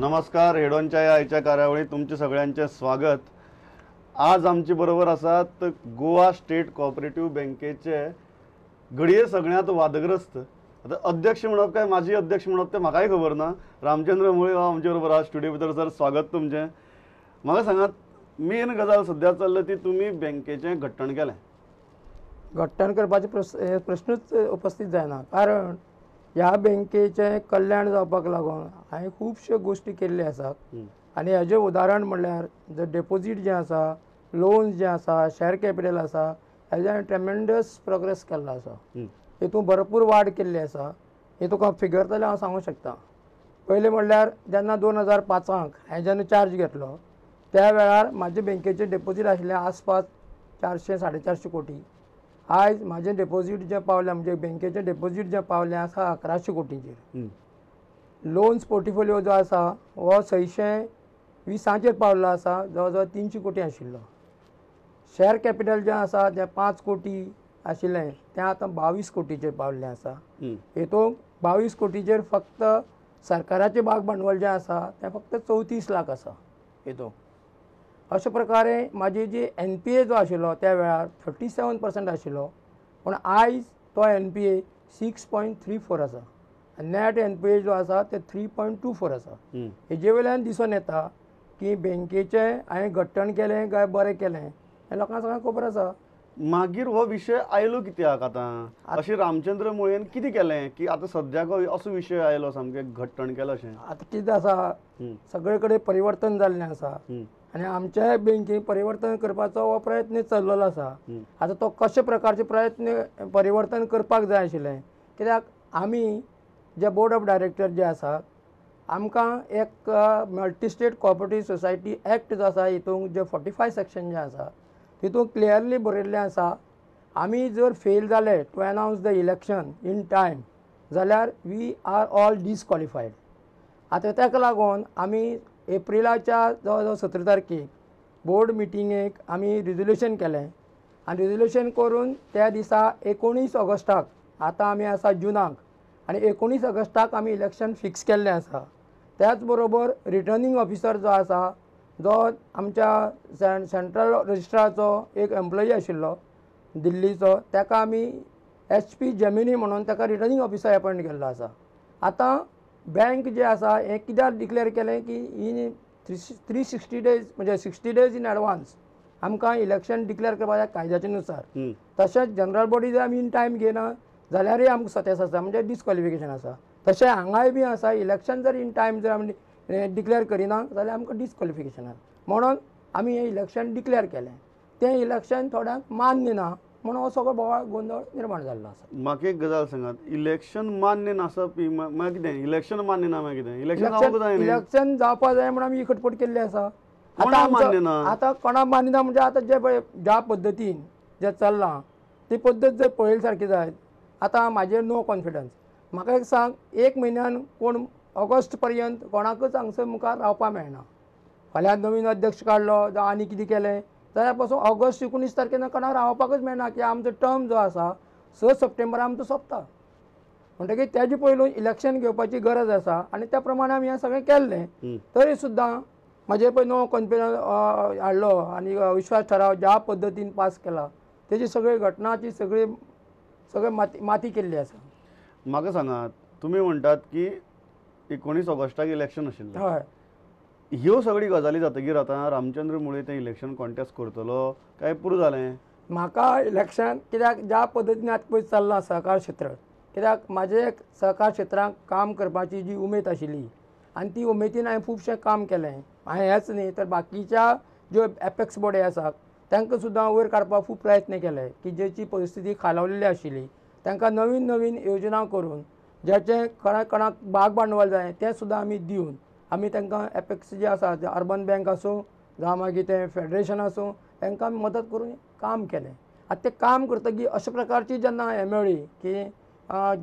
नमस्कार, हेडोनच्या या आयच्या कार्यावळीत तुमचे सगळ्यांचे स्वागत. आज आमचे बरोबर आसात गोवा स्टेट कोऑपरेटिव्ह बँकेचे घडये सगळ्यांत वादग्रस्त आतां अध्यक्ष म्हणप काय माजी अध्यक्ष म्हणप तें म्हाकाय खबर ना, रामचंद्र मुळे हो आमचे बरोबर आज स्टुडियो भितर. सर, स्वागत तुमचें. म्हाका सांगात, मेन गजाल सद्या चल्ल्या ती तुमी बँकेचें घट्टण केलें. घट्टण करपाचे प्रश्नूच उपस्थित जायना, कारण ह्या बँकेचें कल्याण जावपाक लागून हांवें खुबश्यो गोश्टी केल्ल्यो आसात. आनी हेजें उदाहरण म्हणल्यार जर डेपोजीट जें आसा, लोन्स जें आसा, शेअर कॅपिटल आसा, हेजें हांवें ट्रेमेंडस प्रोग्रेस केल्लो आसा. हितून भरपूर वाड केल्ली आसा. हे तुका फिगर जाल्यार हांव सांगूंक शकता. पयलें म्हणल्यार जेन्ना 2005 हांवें जेन्ना चार्ज घेतलो त्या वेळार म्हाजे बँकेचें डेपोजीट आशिल्लें आसपास 400 450 कोटी. आयज म्हाजें डेपोजीट जें पावलें, म्हणजे बँकेचें डेपोजीट जें पावलें आसा 1100 कोटींचेर. लोन्स पोर्टफोलियो जो आसा हो 620 पावल्लो आसा, जवळ जवळ 300 कोटी आशिल्लो. शेअर कॅपिटल जें आसा तें 5 कोटी आशिल्लें, तें आतां 22 कोटीचेर पावल्लें आसा. हितूंत 22 कोटीचेर फक्त सरकाराचें भाग भांडवल जें आसा तें फक्त 34 लाख आसा. हितूंत अशे प्रकारे म्हाजी जी NPA जो आशिल्लो त्या वेळार 37% आशिल्लो, पूण आयज तो NPA 6.34 आसा. नॅट NPA जो आसा ते 3.24 आसा. हेजे वयल्यान दिसून येता की बँकेचें हांवें घट्टण केलें काय बरें केलें हें लोकांक सगळ्यांक खबर आसा. मागीर हो विशय आयलो कित्याक आतां? अशें रामचंद्र मुळेन कितें केलें की आतां सद्याक असो विशय आयलो सामकें घट्टण केलें अशें? आतां कितें आसा, सगळे कडेन परिवर्तन जाल्लें आसा आनी आमच्याय बँकेन परिवर्तन करपाचो हो प्रयत्न चल्लेलो आसा. आतां तो कशे प्रकारचे प्रयत्न परिवर्तन करपाक जाय आशिल्लें, कित्याक आमी जे बोर्ड ऑफ डायरेक्टर जे आसात आमकां एक multi state cooperative society act जो आसा हितूंत जे 45 सेक्शन जें आसा तितूंत क्लियरली बरयल्लें आसा, आमी जर फेल जाले to announce the election in time जाल्यार we are all disqualified. आतां ताका लागून आमी एप्रिलाच्या जवळ जवळ 17 तारखेक बोर्ड मिटिंगेक आमी रिजोल्युशन केलें आनी रिजोल्युशन करून त्या दिसा 19 ऑगस्टाक, आतां आमी आसा जुनाक, आनी 19 ऑगस्टाक आमी इलेक्शन फिक्स केल्लें आसा. त्याच बरोबर रिटर्निंग ऑफिसर जो आसा, जो आमच्या सेंट्रल रजिस्ट्राचो एक एम्प्लॉई आशिल्लो दिल्लीचो, ताका आमी HP Gemini म्हणून ताका रिटर्निंग ऑफिसर अपॉयंट केल्लो आसा. आतां बँक जे आसा हें कित्याक डिक्लेर केलें की इन 360 डेज म्हणजे 60 डेज इन एडवान्स आमकां इलेक्शन डिक्लेर करपाक कायद्याच्या नुसार. तशेंच जनरल बॉडी जर आमी इन टायम घेयना जाल्यारय आमकां सतेस आसा, म्हणजे डिस्क्वॉलिफिकेशन आसा. तशें हांगाय बी आसा, इलेक्शन जर इन टायम जर आमी डिक्लेर करिना जाल्यार आमकां डिस्क्वॉलिफिकेशन आसा. म्हणून आमी हें इलेक्शन डिक्लेर केलें, तें इलेक्शन थोड्यांक मान्य ना म्हणून हो सगळो बोवाळ गोंदळ निर्माण जाल्लो आसा. म्हाका एक गजाल सांगात, इलेक्शन मान्य नासप मागीर कितें? इलेक्शन मान्य ना मागीर कितें? इलेक्शन जावपाक जाय न्ही? इलेक्शन जावपाक जाय म्हणून आमी ही खटपट केल्ली आसा. कोणाक मान्य ना? आतां कोणाक मान्य ना म्हणजे आतां जे पळय ज्या पद्दतीन जें चल्लां ती पद्दत जर पळयली सारकी जायत, आतां म्हाजेर नो कॉन्फिडन्स. म्हाका एक सांग, एक म्हयन्यान कोण ऑगस्ट पर्यंत कोणाकच हांगसर मुखार रावपाक मेळना. फाल्यां नवीन अध्यक्ष काडलो जावं आनी कितें केलें जाल्यार पासून ऑगस्ट 19 तारखेन कोणाक रावपाकच मेळना की आमचो टर्म जो आसा 6 सप्टेंबरा आमचो सोंपता. म्हणटकीर तेजे पयलू इलेक्शन घेवपाची गरज आसा आनी त्या प्रमाणे आमी हें सगळें केल्लें. तरी सुद्दां म्हाजेर पळय नो कॉन्फिडन्स हाडलो आनी विश्वास ठराव ज्या पद्दतीन पास केला तेजी सगळी घटनाची सगळी सगळी माती केल्ली आसा. म्हाका सांगात, तुमी म्हणटात की 19 ऑगस्टाक इलेक्शन आशिल्लें. हय. ह्यो सगळी गजाली जातकीर आतां रामचंद्र मुळे तें इलेक्शन कॉन्टेस्ट करतलो काय पुरो जालें? म्हाका इलेक्शन कित्याक ज्या पद्दतीन आतां पळय चल्लां सहकार क्षेत्र, कित्याक म्हाजें एक सहकार क्षेत्रांत काम करपाची जी उमेद आशिल्ली आनी ती उमेदीन हांवें खुबशें काम केलें. हांवें हेंच न्ही तर बाकीच्या ज्यो एपेक्स बॉडी आसात तांकां सुद्दां वयर काडपाक खूब प्रयत्न केले की जेची परिस्थिती खालावलेली आशिल्ली तांकां नवीन नवीन योजना करून ज्याचें कोणाक भाग भांडवल जाय तें सुद्दां आमी दिवन आमी तांकां एपेक्स जे आसा, अर्बन बँक आसूं जावं मागीर तें फेडरेशन आसूं, तांकां आमी मदत करून काम केलें. आतां तें काम करतकीर अशा प्रकारची जेन्ना हें मेळ्ळी की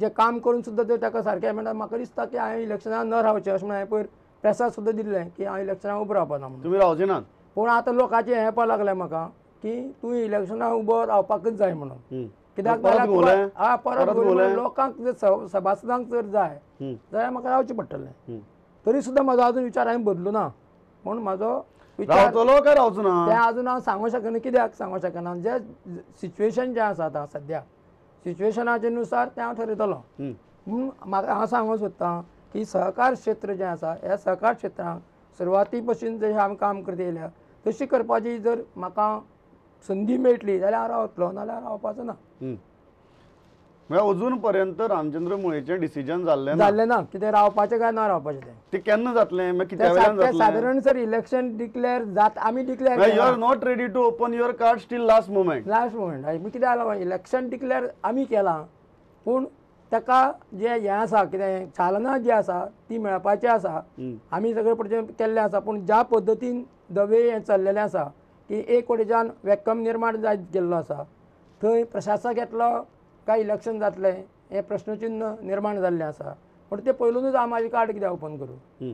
जें काम करून सुद्दां जर ताका सारकें मेळटा, म्हाका दिसता की हांवें इलेक्शनाक न रावचें अशें म्हणून हांवें पयर प्रेसाक सुद्दां दिल्लें की हांव इलेक्शनाक उबो रावपा ना म्हणून. तुमी रावचे नात? पूण आतां लोकांचें हें पळोवपाक लागलें म्हाका की तूं इलेक्शनाक उबो रावपाकच जाय म्हणून. कित्याक परत लोकांक जर सभासदांक जर जाय जाल्यार म्हाका रावचें पडटलें. तरी सुद्दां म्हाजो आजून विचार हांवें बदलू ना म्हूण म्हाजो विचार रावतलो काय रावचो ना तें आजून हांव सांगूंक शकना. कित्याक सांगूंक शकना, जे सिच्युएशन जें आसा आतां सद्या सिच्युएशनाचे नुसार तें हांव ठरयतलो. म्हूण म्हाका हांव सांगूंक सोदतां की सहकार क्षेत्र जें आसा ह्या सहकार क्षेत्रांत सुरवाती पसून जशें आमी काम करत येयल्या तशी करपाची जर म्हाका संदी मेळटली जाल्यार हांव रावतलो, नाल्यार रावपाचो ना. म्हळ्यार अजून पर्यंत रामचंद्र मुळेचें डिसिजन जाल्लें जाल्लें ना कितें रावपाचें काय ना रावपाचें तें तें केन्ना जातलें, मागीर कित्या वेल्यान जातलें? सादारण सर इलेक्शन डिक्लेअर जात आमी declare you are not ready to open your card still last moment. Last moment कितें जालां, इलेक्शन डिक्लेअर आमी केलां पूण ताका जें हें आसा कितें चालना जी आसा ती मेळपाची आसा. आमी सगळे पडचे केल्लें आसा पूण ज्या पद्दतीन दवे हें चल्लेलें आसा की एक वटेच्यान वॅक्युम निर्माण जायत गेल्लो आसा थंय प्रशासक येतलो काय इलेक्शन जातलें हें प्रश्नचिन्ह निर्माण जाल्लें आसा. पूण तें पयलूनच हांव म्हाजें कार्ड कित्याक ओपन करूं.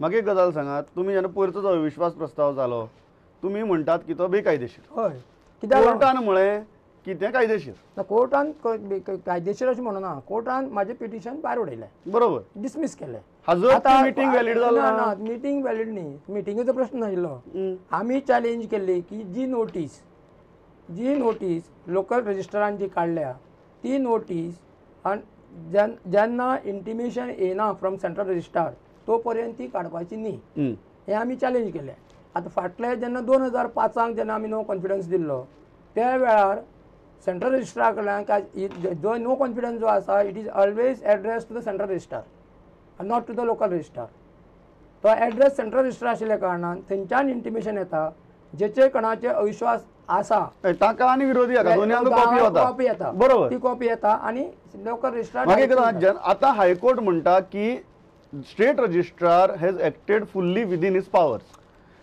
म्हाका एक गजाल सांगात, तुमी जेन्ना पयरचो जो अविश्वास प्रस्ताव जालो तुमी म्हणटात की तो बेकायदेशीर. हय, कित्याक कोर्टान म्हळें की तें कायदेशीर ना. कोर्टान कायदेशीर अशें म्हणना, कोर्टान म्हाजें पिटिशन भायर उडयलें, बरोबर डिसमीस केलें. आतां मिटींग व्हॅलीड जाला ना? मिटींग व्हॅलीड न्ही, मिटिंगेचो प्रश्न नाशिल्लो. आमी चॅलेंज केल्ली की जी नोटीस लोकल रजिस्टरान जी काडल्या ती नोटीस जेन्ना इंटिमेशन येना फ्रॉम सेंट्रल रजिस्ट्रार तो पर्यंत ती काडपाची न्ही, हें आमी चॅलेंज केलें. आतां फाटले जेन्ना 2005 जेन्ना आमी नो कॉन्फिडन्स दिल्लो त्या वेळार सेंट्रल रजिस्ट्रार कडल्यान काय जो नो कॉन्फिडन्स जो आसा it is always address to the central registrar not to the local registrar. तो एड्रेस सेंट्रल रजिस्ट्रार आशिल्ल्या कारणान थंयच्यान इंटिमेशन येता जेचे कोणाचे अविश्वास आसा ताका आनी विरोधी कॉपी येता, बरोबर ती कॉपी येता आनी लोकल रजिस्ट्रार. आतां हायकोर्ट म्हणटा की state registrar has acted fully within his powers.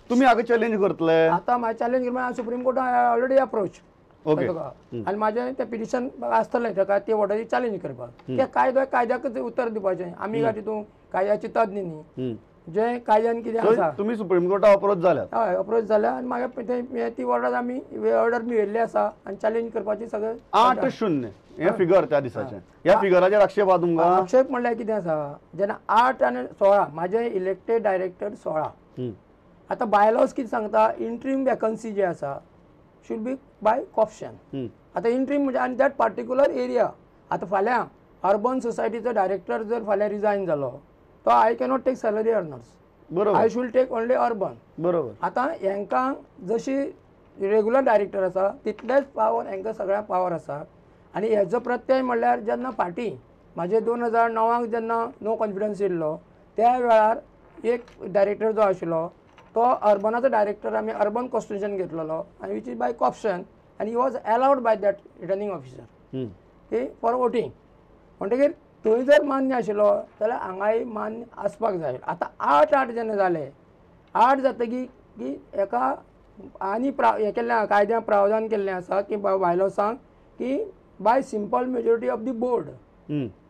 तुमी हाका चॅलेंज करतले? आतां म्हाजें चॅलेंज करपाक सुप्रीम कोर्टान ऑलरेडी अप्रोच आनी म्हाजें तें पिटिशन आसतलें ताका ती ऑर्डरी चॅलेंज करपाक. ते कायदो कायद्याकच उत्तर दिवपाचें, आमी काय तितून कायद्याची तज्ञ न्ही, जें कायद्यान कितें आसा. तुमी सुप्रीम कोर्टा अप्रोच जाल्या? हय, अप्रोच जाल्या आनी मागीर ती ऑर्डर आमी ऑर्डर मेळिल्ली आसा आनी चॅलेंज करपाची सगळें. 8-0 हें फिगर त्या दिसाचें, ह्या फिगराचेर आक्षेप आहा तुमकां? आक्षेप म्हणल्यार कितें आसा, जेन्ना 8 आनी 16 म्हाजे इलेक्टेड डायरेक्टर 16. आतां बायलॉज कितें सांगता, इंट्रीम वेकन्सी जी आसा should be by co-option. आतां इंट्रीम म्हणजे आनी that particular area. आतां फाल्यां अर्बन सोसायटीचो डायरेक्टर जर फाल्यां रिजायन जालो तो I cannot take salary earners, बरोबर, I should take only urban, बरोबर. आतां हेंकां जशी रेगुलर डायरेक्टर आसा तितलेच पावर हेंकां सगळ्यांक पावर आसा. आनी हेजो प्रत्यय म्हणल्यार जेन्ना फाटीं म्हाजे 2009 जेन्ना नो कॉन्फिडन्स येयल्लो त्या वेळार एक डायरेक्टर जो आशिल्लो तो अर्बनाचो डायरेक्टर आमी अर्बन कॉन्स्टिट्युशन घेतलेलो आनी which is by co-option आनी he was allowed by that returning officer की फॉर वोटींग. म्हणटकीर थंय जर मान्य आशिल्लो जाल्यार हांगाय मान्य आसपाक जाय. आतां 8-8 जेन्ना जाले, 8 जातकीर की एका आनी हें केल्लें कायद्यान प्रावधान केल्लें आसा की बायलॉसांक की by simple majority of the board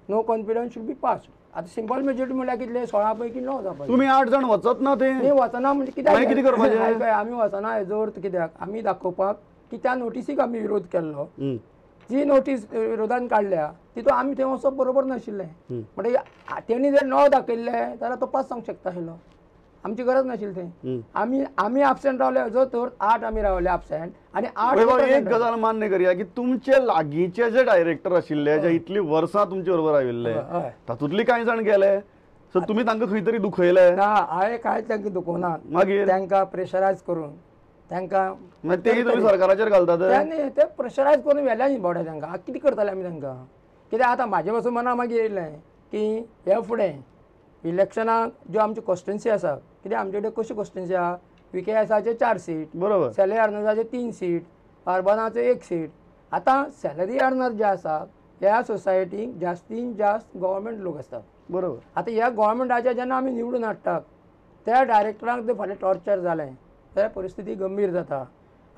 no confidence should be pass. आतां सिंपल मेजॉरिटी म्हणल्यार कितले, 16 पैकी 9 जावपाक. तुमी 8 जाण वचत ना ते? न्ही, वचना म्हणजे कितें करपाचें? आमी वचना हेजो अर्थ कित्याक आमी दाखोवपाक की त्या नोटिसीक आमी विरोध केल्लो. जी नोटीस विरोधान काडल्या तितून आमी थंय वचप बरोबर नाशिल्लें. म्हणटकीर तेणी जर 9 दाखयल्ले जाल्यार तो पास जावंक शकता आशिल्लो, आमची गरज नाशिल्ली थंय. आमी आमी एबसेंट रावले हेजो तर 8 आमी रावले एबसेंट आनी 8. एक गजाल मान्य करया की तुमचे लागींचे जे डायरेक्टर आशिल्ले जे इतली वर्सां तुमचे बरोबर आयिल्ले तातूंतली कांय जाण गेले, सो तुमी तांकां खंय तरी दुखयले? ना, हांवें कांय तांकां दुखोवना. मागीर तांकां प्रेशरायज करून तांकां तेय तुमी सरकाराचेर घालतात? न्ही, ते प्रेशरायज करून व्हेल्या न्ही बोड्या तांकां. कितें करतले आमी तांकां? कित्याक आतां म्हाजे पासून मना मागीर येयलें की हे फुडें इलेक्शनाक ज्यो आमच्यो कॉन्स्टिट्युएन्सी आसा, कित्याक आमचे कडेन कश्यो कॉन्स्टिट्युएन्सी आहा, VKSाचे 4 सीट, बरोबर, सॅलरी अर्नर्साचे 3 सीट, अर्बनाचो 1 सीट. आतां सॅलरी अर्नर जे आसा ह्या सोसायटीक जास्तीन जास्त गव्हर्मेंट लोक आसतात, बरोबर. आतां ह्या गव्हर्मेंटाचे जेन्ना आमी निवडून हाडटात त्या डायरेक्टरांक जर फाल्यां टॉर्चर जालें जाल्यार परिस्थिती गंभीर जाता.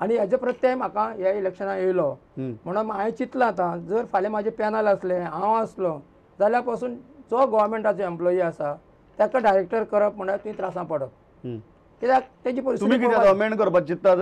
आनी हेजो प्रत्यय म्हाका ह्या इलेक्शनाक येयलो म्हणून हांवें चिंतलां आतां जर फाल्यां म्हाजें पॅनल आसलें, हांव आसलो जाल्यार पासून जो गव्हर्मेंटाचो एम्प्लॉई आसा ताका डायरेक्टर करप म्हणल्यार तुवें त्रासां पडप. कित्याक तेजी परिस्थिती अमेंड करपाक चिंततात?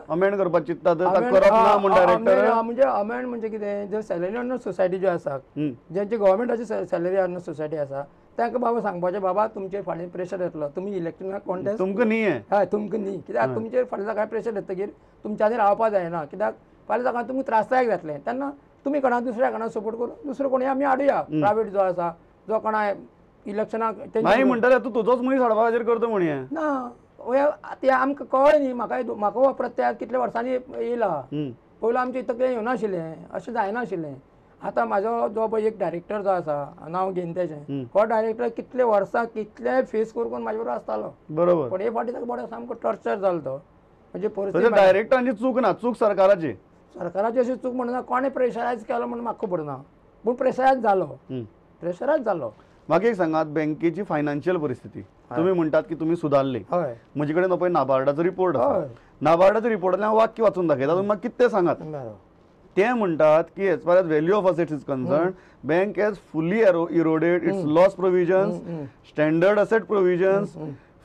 अमेंड करपाक चिंततात? करप ना म्हूण डायरेक्टर म्हणजे अमेंड म्हणजे कितें, जर सॅलरी अर्नर सोसायटी ज्यो आसा, ज्यांची गव्हर्मेंटाची सॅलरी अर्नर सोसायटी आसा तांकां बाबा सांगपाचें, बाबा तुमचेर फाल्यां प्रेशर येतलो, तुमी इलेक्शनाक कॉन्टेस्ट तुमकां न्ही, हय तुमकां न्ही, कित्याक तुमचेर फाल्यां सकाळीं प्रेशर येतकीर तुमच्यांनी रावपा जायना, कित्याक फाल्यां सकाळीं तुमकां त्रासदायक जातलें. तेन्ना तुमी कोणा दुसऱ्या कोणा सपोर्ट करून दुसरो कोणी आमी हाडुया प्रायवेट जो आसा, जो कोणा इलेक्शनाक म्हणटाले तूं तुजोच मनीस हाडपा खातीर करता म्हणये ना. ते आमकां कळ्ळें न्ही, म्हाका हो प्रत्यय कितल्या वर्सांनी येयला. पयलू आमचे तकलेन येवनाशिल्लें, अशें जायनाशिल्लें. आतां म्हाजो जो पळय एक डायरेक्टर जो आसा, नांव घेवन तेजें, हो डायरेक्टर कितले वर्सां कितले फेस करून म्हाजे बरोबर आसतालो. बरोबर. पूण हे फावटी ताका बरो सामको टॉर्चर जालो तो. म्हणजे परिस्थिती डायरेक्टरांची चूक ना, चूक सरकाराची. सरकाराची अशी चूक म्हणना, कोणें प्रेशरायज केलो म्हणून म्हाका खबर ना, पूण प्रेशरायज जालो, प्रेशरायज जालो. म्हाका एक सांगात, बँकेची फायनान्शियल परिस्थिती तुमी म्हणटात की तुमी सुदारली. हय. म्हजे कडेन पळय नाबार्डाचो रिपोर्ट आसा, नाबार्डाच्या रिपोर्टांतल्यान हांव वाक्य वाचून दाखयता, तुमी म्हाका कितें सांगात. ते म्हणटात की as far as value of assets is concern, bank has fully eroded its loss provisions, standard asset provisions,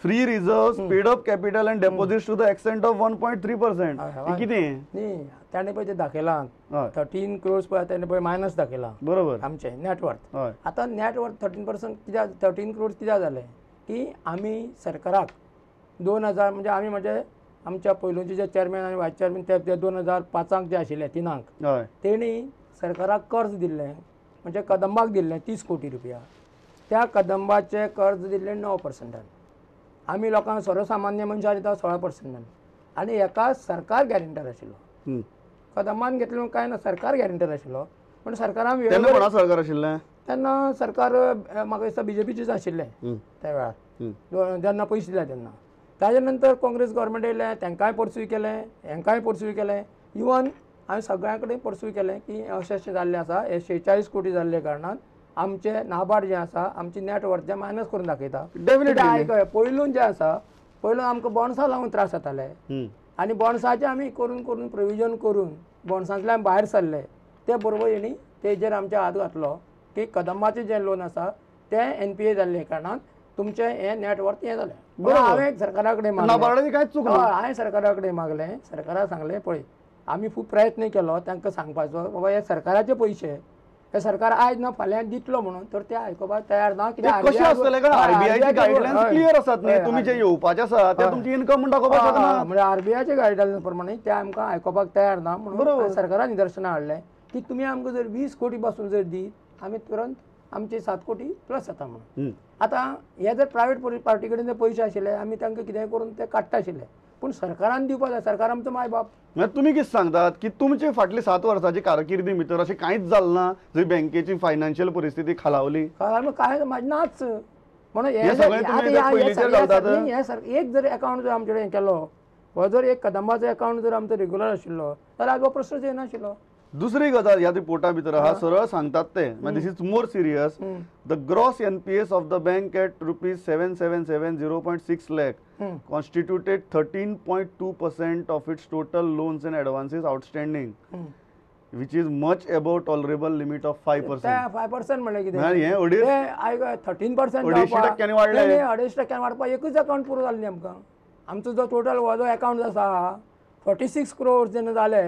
free reserves, paid up capital and deposits to the extent of 1.3%. कितें न्ही ताणें पळय तें दाखयलां, 13 क्रोर्स पळय ताणें पळय मायनस दाखयलां. बरोबर. आमचें नेटवर्थ. आतां नेटवर्थ 13% कित्याक, 13 क्रोर्स कित्याक जालें की आमी सरकाराक 2000 म्हणजे आमी म्हणजे आमच्या पयलूचे जे चेअरमॅन आनी वायस चेअरमॅन ते 2005 जे आशिल्ले 3 तेणी सरकाराक कर्ज दिल्लें, म्हणजे कदंबाक दिल्लें 30 कोटी रुपया. त्या कदंबाचें कर्ज दिल्लें 9%, आमी लोकांक सर्वसामान्य मनशां दिता 16%, आनी हेका सरकार गॅरंटर आशिल्लो. कदंबान घेतलें म्हणून कांय ना, सरकार गॅरंटर आशिल्लो. पूण सरकारान सरकार आशिल्लें तेन्ना सरकार म्हाका दिसता बीजेपीचेच आशिल्लें त्या वेळार, जेन्ना पयशे दिले तेन्ना. ताजे नंतर काँग्रेस गव्हर्मेंट येयलें, तांकांय पर्स्यू केलें, हेंकांय पर्स्यू केलें, इवन हांवें सगळ्यां कडेन पर्स्यू केलें की अशें अशें जाल्लें आसा, हे 46 कोटी जाल्ले कारणान आमचें नाबार्ड जें आसा, आमची नेटवर्थ जें मायनस करून दाखयता. आयक, पयलून जें आसा, पयलून आमकां बॉन्सां लावन त्रास जाताले आनी बॉन्साचें आमी करून करून प्रोविजन करून बॉन्सांतल्यान भायर सरले. ते बरोबर हेणी तेजेर आमच्या हात घातलो की कदंबाचें जें लोन आसा तें एनपीए जाल्ले कारणान तुमचें हें नेटवर्थ हें जालें. हांवें सरकारा कडेन मागलें, हांवें सरकारा कडेन मागलें, सरकाराक सांगलें पळय आमी खूब प्रयत्न केलो तांकां सांगपाचो, बाबा हे सरकाराचे पयशे, हे सरकार आयज ना फाल्यां दितलो म्हणून, तर ते आयकुपाक तयार ना. कित्याक क्लियर आसात न्ही, तुमी जे येवपाचे आसा ते तुमची इन्कम म्हूण दाखोवपाक शकना. म्हणजे आरबीआयचे गायडलायन्स प्रमाणे ते आमकां आयकुपाक तयार ना म्हणून सरकारान निदर्शनां हाडलें की तुमी आमकां जर 20 कोटी पासून जर दीत, आमी तुरंत आमचे 7 कोटी प्लस जाता म्हणून. आतां हे जर प्रायवेट पार्टी कडेन जर पयशे आशिल्ले आमी तांकां कितेंय करून ते काडटा आशिल्ले, पूण सरकारान दिवपाक जाय, सरकार आमचो माय बाप. म्हणजे तुमी कितें सांगतात की तुमचे फाटली 7 वर्सांची कारकिर्दी भितर अशें कांयच जालें ना जंय बँकेची फायनान्शियल परिस्थिती खालावली? कांय नाच म्हणून हे एक जर अकावंट जर आमचे कडेन केलो, हो जर एक कदंबाचो अकावंट जर आमचो रेगुलर आशिल्लो जाल्यार आज हो प्रश्नच येनाशिल्लो. दुसरी गजाल ह्या रिपोर्टा भितर आहा, सरळ सांगतात ते, this is more serious. The gross NPS of the bank at rupees 7770.6 lakh constituted 13.2% of its total loans and advances outstanding, which is much above tolerable limit of 5%. 5% म्हणल्यार कितें? हें 13% 2.5% वाडलें. 2.5% वाडपाक एकूच अकावंट पुरो जालें न्ही आमकां. आमचो जो टोटल हो जो अकावंट आसा 46 क्रोर्स जेन्ना जाले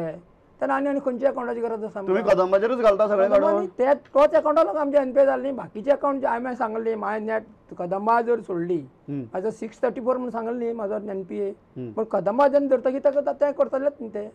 तेन्ना आनी आनी खंयच्या अकावंटाची गरज आसा? तुमी कदंबाचेरूच घालता सगळें काडून? ते तोच अकावंटाक लागून आमचे एनपीए जाले न्ही. बाकीचे अकावंट हांवें सांगलें, मागीर नेट कदंबा जर सोडली, म्हाजो 634 म्हणून सांगलें न्ही म्हाजो एनपीए, पूण कदंबा जेन्ना धरतकीर ताका तें करतलेच न्ही ते.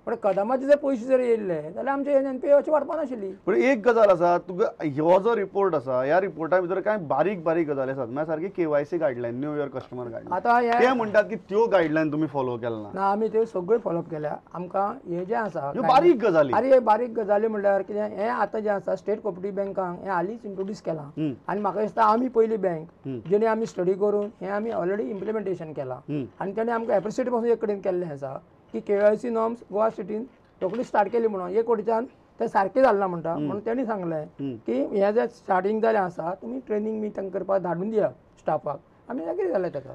पण कदंबाचे जर पयशे जर येयल्ले जाल्यार आमचे एनपीए अशें वाडपा नाशिल्ली. पूण एक गजाल आसा, तुका हो जो रिपोर्ट आसा ह्या रिपोर्टा भितर कांय बारीक बारीक गजाली आसात, म्हळ्यार सारकी KYC guideline, know your customer guideline. आतां ते म्हणटात की त्यो गायडलायन तुमी फॉलो केला ना. आमी त्यो सगळ्यो फॉलोअप केल्या. आमकां हे जें आसा बारीक गजाली, आरे बारीक गजाली म्हणल्यार कितें, हें आतां जें आसा स्टेट कोऑपरेटीव बँकांक हें हालींच इंट्रोड्यूस केलां आनी म्हाका दिसता आमी पयली बँक जेणे आमी स्टडी करून हें आमी ऑलरेडी इम्प्लिमेंटेशन केलां आनी तेणें आमकां एप्रिशिएट पासून एक कडेन केल्लें आसा की KYC norms Goa स्टेटीन रोखडी स्टार्ट केली म्हणून एक कोटीच्यान ते सारकें जालें ना म्हणटा म्हणून तेणी सांगलें की हें जें स्टार्टींग जालें आसा तुमी ट्रेनींग बी तांकां करपाक धाडून दिया स्टाफाक. आमी एग्री जालें ताका.